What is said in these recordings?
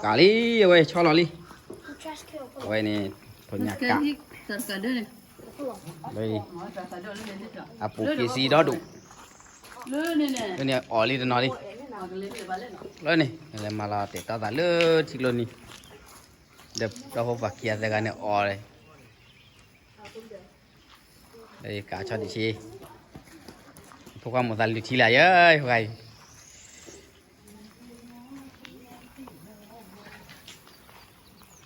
ကးလံ, အဝဲဆီလီၤလံ, အဝဲန့ၣ် ဖိညၣ်ကး, လၢ အပူၤက့ၤစံဒီဒူၣ်, လၢန့ၣ်အီၣ်လံတနီၤလံ, လၢန့ၣ် လဲၤမၤလီၤတဲာ်တီသးလၢထံကျိနံၤ, ဒီးဖိပှၤခံဂၤသၢဂၤန့ၣ်အီၣ်လံ, ကးဆီဒံးဆံ, ဖိခွါမိၢ်သးလုၢ်ထံလၢယဲ, ယဲအံၤ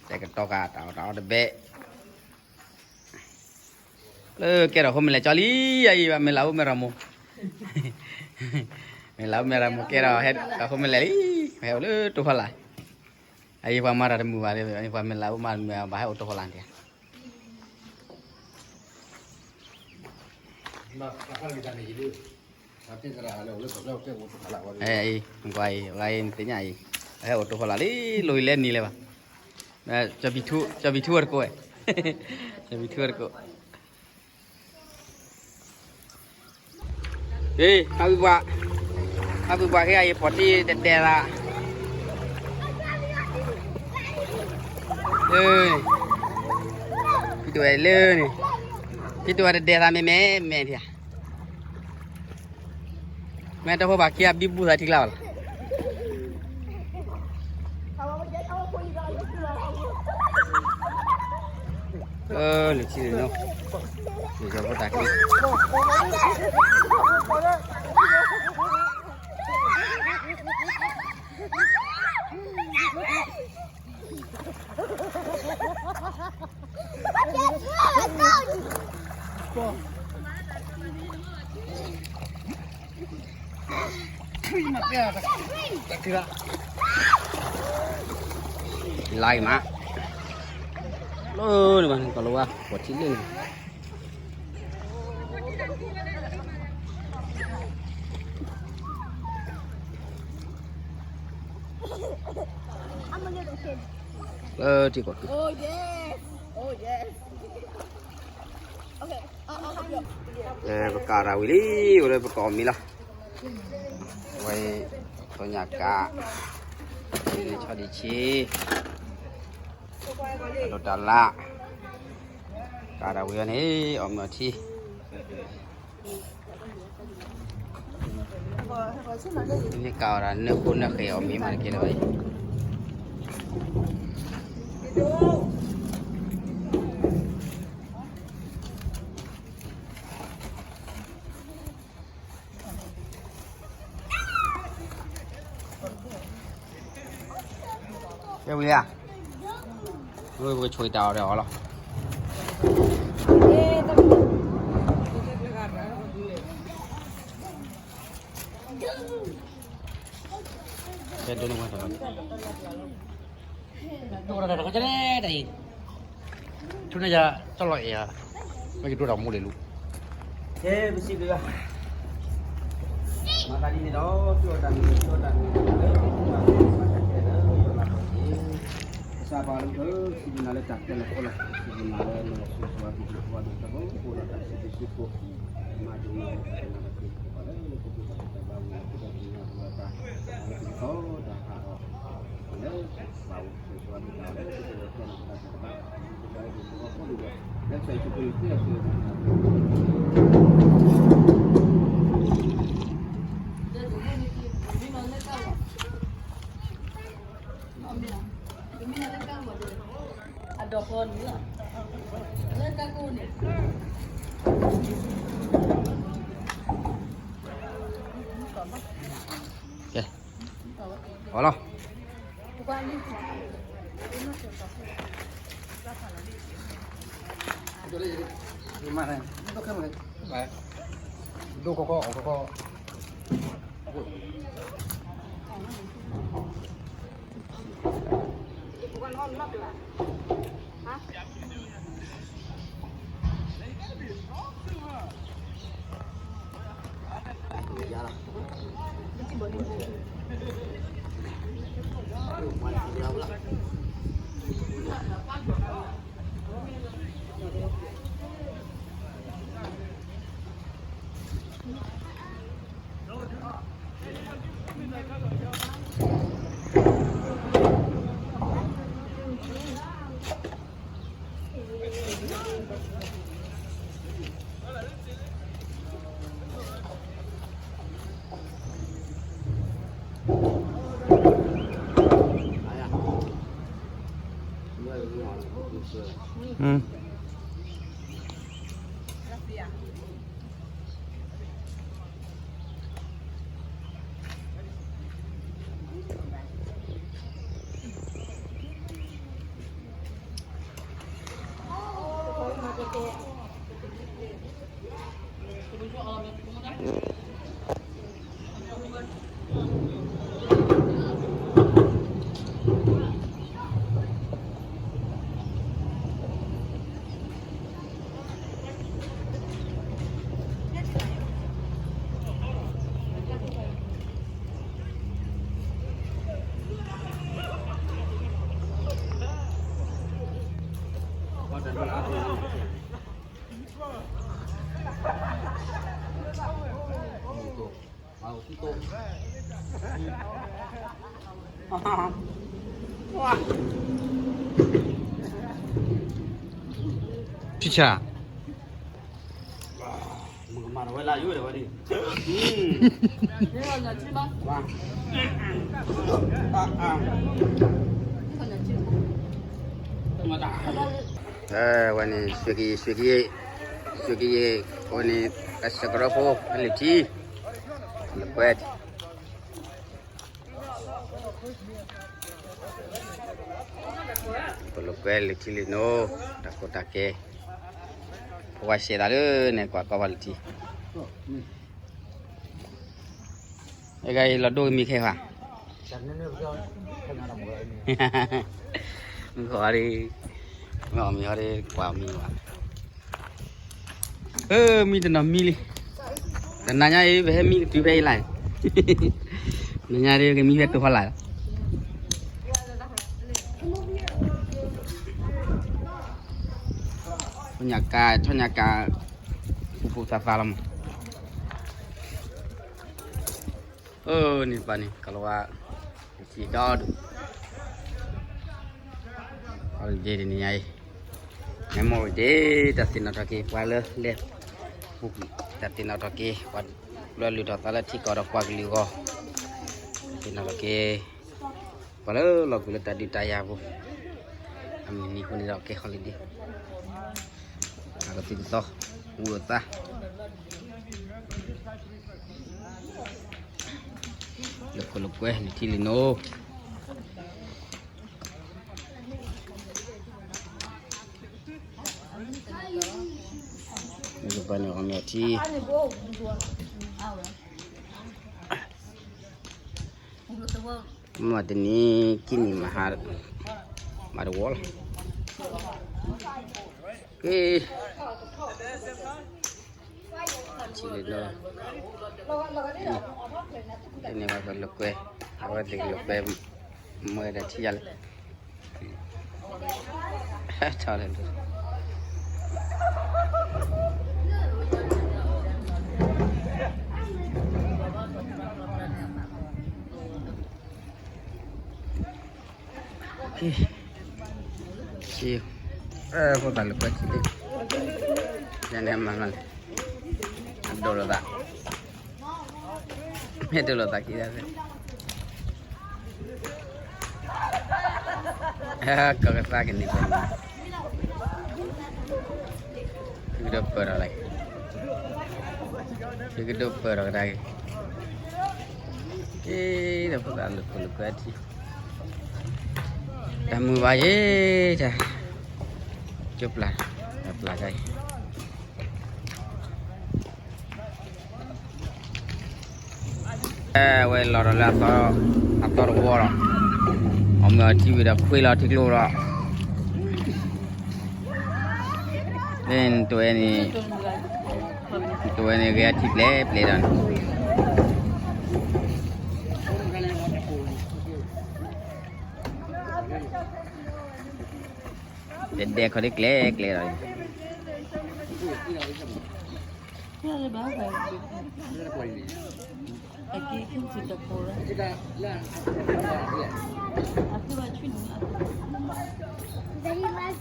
တဲကတီၤကးတၢ်အီၣ်တၢ်အီတဘ့ၣ်, လၢကဲထီၣ်ဃိမဲာ်လဲၣ်ကၠီလံ, အအံၤဘၣ်မဲာ်လးအိၣ်မဲာ်ရၤမိၢ်, မဲာ်လးအိၣ်မဲာ်ရၤမိၢ်ကဲထီၣ်ဟဲဃိမဲာ်လဲၣ်လံ, ဟဲအိၣ်လၢတိၢ်ဖီလာ်, အအံၤပှၤမၤတၢ်တမုာ်ဘၣ်, ပှၤမဲာ်လးအိၣ်မၤတမုာ်ဘၣ်ဟဲအိၣ်တိၢ်ဖီလာ်န့ၣ် အဲ အံၤ ကွၢ်အံၤ အဂၤအံၤ နသ့ၣ်ညါအံၤ ဟဲအိၣ်တိၢ်ဖီလာ်လံ လိၣ်အံၤလဲၣ်နံၤလၢၤဘၣ်, ကၠီဘံထူဝဲတကိး, ကၠီဘံထူဝဲတကိး, ဟ့ၣ် ဟးဝံၤပှၤ, ဟးဝံၤပှၤ ဟ့ၣ် အံၤ ပှၤထံၣ်တဒဲးသး, ဖံတဝဲလၢန့ၣ်, ဖံတဝဲတဒဲးသး မ့ၢ်မဲာ်မဲာ်ထံဧါ, မ့ၢ်တၢ်ဖိဘၣ်ခံဂၤဘံဘူသးထံကျါဘၣ်လီၤ. လၢထံန့ၣ်နီၤ, လၢယီၤဖိတၢ်ချံ လၢမး, လၢန့ၣ်ဘၣ်န့ၣ် ကီၢ်လီၤဝါ ပှၤထံၣ်လၢန့ၣ် လၢထံကီၢ် ပကးတၢ်ဝံၤလံ, အိၣ်လၢပကအီၣ်မ့ၤလီၤ, ဝဲ သီညါကး, ဆီဒံၣ်ဆံ, တၢ်ဒိးတၢ်လၢ်, ကးတၢ်ဝံၤအီၤန့ၣ် အီၣ်မ့ၤအီထံ, မ့ၢ်ကးအီၣ်တၢ်နၢဃိနၢဃဲၤအီၣ်မ့ၤမးတက့ၢ်လၢၤဘၣ်အံၤ ကဲဝံၤဧါ, ဝဲပကဆိတၢ်အီၣ်ဒီးအီၤလီၤ. ကဲဒိးန့ၢ်ဝဲတၢ်လီၤ. တကတၢၢ်တၢ်အံၤ, ဆူညါယတၢ်လီၢ်အဲၣ်ယၤ, မ့ၢ်ယဒိတၢ်မူလ့ၤလူ, ကဲပစံးဘျုး, မၤသးဒ်န့ၣ်ဒီး သုအိၣ်တၢ်မုာ် သုအိၣ်တၢ်မုာ်လၢ ကစၢ်ပှၤကလုာ် စံးဘျုးနၤလၢတၢ်ကဲလီၤဖိလီၤ, စံးဘျုးနၤလၢနဆိၣ်ဂ့ၤဆိၣ်ဝါ ပှၤဒိၣ်တၢ်ဖိ အိၣ်ဒီးတၢ်စံးဘျုးစံးဖှိၣ်, မၤဒ်န့ၣ် ပကဘၣ်ဝံၤ ပကဘၣ်သ့ၣ်ညါပဝဲပှၤ လၢပကထီၣ်တၢ်ဟးဂီၤ လၢ ကဲ, အီလီၤ. ဒိၣ်ခီခီ အီၣ်ခီခီ. ထံဆၣ် မ့ၢ်ကမၤတဝဲလၢယိၣ်ဒီးဝဲဒၣ် ဝဲန့ၣ် ရွှေကယဲၢ် ရွှေကယဲၢ် ရွှေကယဲၢ် ဝဲန့ၣ် အစကရၢဖိ အလံာ်ထံ လၢကွဲ ပလိာ်ကွဲလံာ်ထံလံာ်နိ တၢ်ကိးတၢ်ကဲ ပှၤရှဲသးလၢန့ၣ် ကွၢ်ကီပှၤလံာ်ထံ အဂၤအံၤလီၤဒိကမံၤခဲဃာ် မုၢ်ဃီဒ် မ့ၢ်အီၤမံၤဟီဒ် ကွၢ်မံၤဘၣ် မံတနီၤမံလံ တနၤညါအံၤ ပဟဲမံကတုၤဖဲအံၤလၢ် နညါဒ်ကမံဖဲတိၤဖီလာ် ထီၣ်ညါကၤ ထီၣ်ညါကၤ ပူၤပူၤသးသးလီၤမး အၢ န့ၣ်ပၢ်န့ၣ် ကလီၤဝါ ထံဒီဒူၣ် holiday တနံၤညါအံၤ Memorial Day တၢ်သ့ၣ်နီၣ်ထီၣ်က့ၤ ပှၤလၢလဲၤ ပူၤကွံာ် တၢ်သ့ၣ်နီၣ်ထီၣ်က့ၤ ပှၤလၢလုၢ်ထီၣ်သးလၢထံကီၢ်ဒီးပှၤကလုာ်အဂီၢ် သ့ၣ်နီၣ်ထီၣ်က့ၤ ပှၤလၢလီၤကွံာ်လၢတၢ်ဒုးတၢ်ယၤအပူၤ အမုၢ်နံၤအဃိန့ၣ်ဒီးကဲ holiday အကသုၣ်ကသီ ဝံၤအသး လၢခိၣ်လၢကွဲ နထံလံာ်နိ ယပၢ်န့ၣ်အီၣ်မ့ၤအီထံ မ့ၢ်တနံၤကံၣ်နံၣ်မၤဟါ မၤတဝီလီၤ က့ ထံလံာ်နိ န့ၣ်ဘၣ်ပလိာ်ကွဲ အဝဲသ့ၣ်လိာ်ကွဲ မ့ၢ်ဝဲဒၣ်ထံယါလဲၣ် ထီၣ်လဲၣ် ဖိသၣ်လိာ်ကွဲထံလံာ် ယန့ၣ်မၤမၤလဲၣ် အဒိၣ်လိာ်သး မ့ၢ်ဒိၣ်လိာ်သးခံဂၤသ့ၣ် ကီၢ်ကသးကန့ၢ်ပှၤန့ၣ် သုကဒိးပၢၢ်ထီၣ်လၢ သုကဒိးပၢၢ်ထီၣ်ကဒါက့ၤ က့ဒီးဖိသၣ်လိာ်ခိၣ်လိာ်ကွဲထံ တၢ်မုာ်ဘၣ်ယဲ တၢ် ကၠိပျၢ် တၢ်ပျၢ်တၢ်အံၤ အဝဲလီၤဒီးလၢ အသီတဝီဒီး အီၣ်မ့ၤအီထံဝံၤဒီးခွ့လီၤထံကျိဒီး မ့ၢ်တဝဲန့ၣ် တဝဲန့ၣ်ဂဲၤအထံပျဲၢ်ပျဲၢ်ဒီးန့ၣ် တဒဲခီဒ်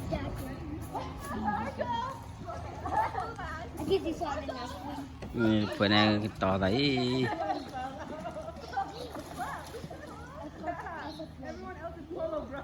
ကျဲကျဲဒီး ပှၤန့ၣ်ကတီၤသးအံၤ Everyone else is polo, bro.